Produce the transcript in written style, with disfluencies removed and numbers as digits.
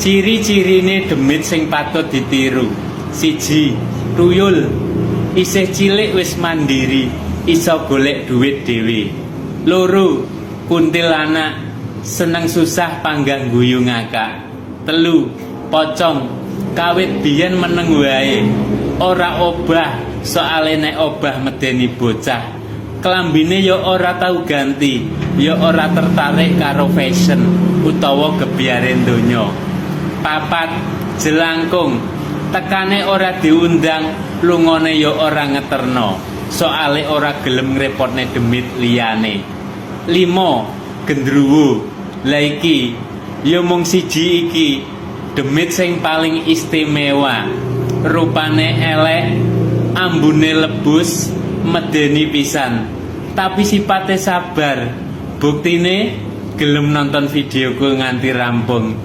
Ciri-cirine demit sing patut ditiru. 1, tuyul. Isih cilik wis mandiri, iso golek duit dhewe. 2, kuntilanak. Seneng susah panggah guyu ngakak. 3, pocong. Kawit biyen meneng wae. Ora obah, soale nek obah medeni bocah. Klambine ya ora tau ganti, ya ora tertarik karo fashion utawa gebyare donya. 4, jelangkung. Tekane ora diundang, lungone ya ora ngeterno. Soale ora gelem ngrepotne demit liyane. 5, gendruwo. Lah iki ya mung siji iki, demit sing paling istimewa. Rupane elek, ambune lebus, medeni pisan. Tapi sipate sabar. Buktine gelem nonton videoku nganti rampung.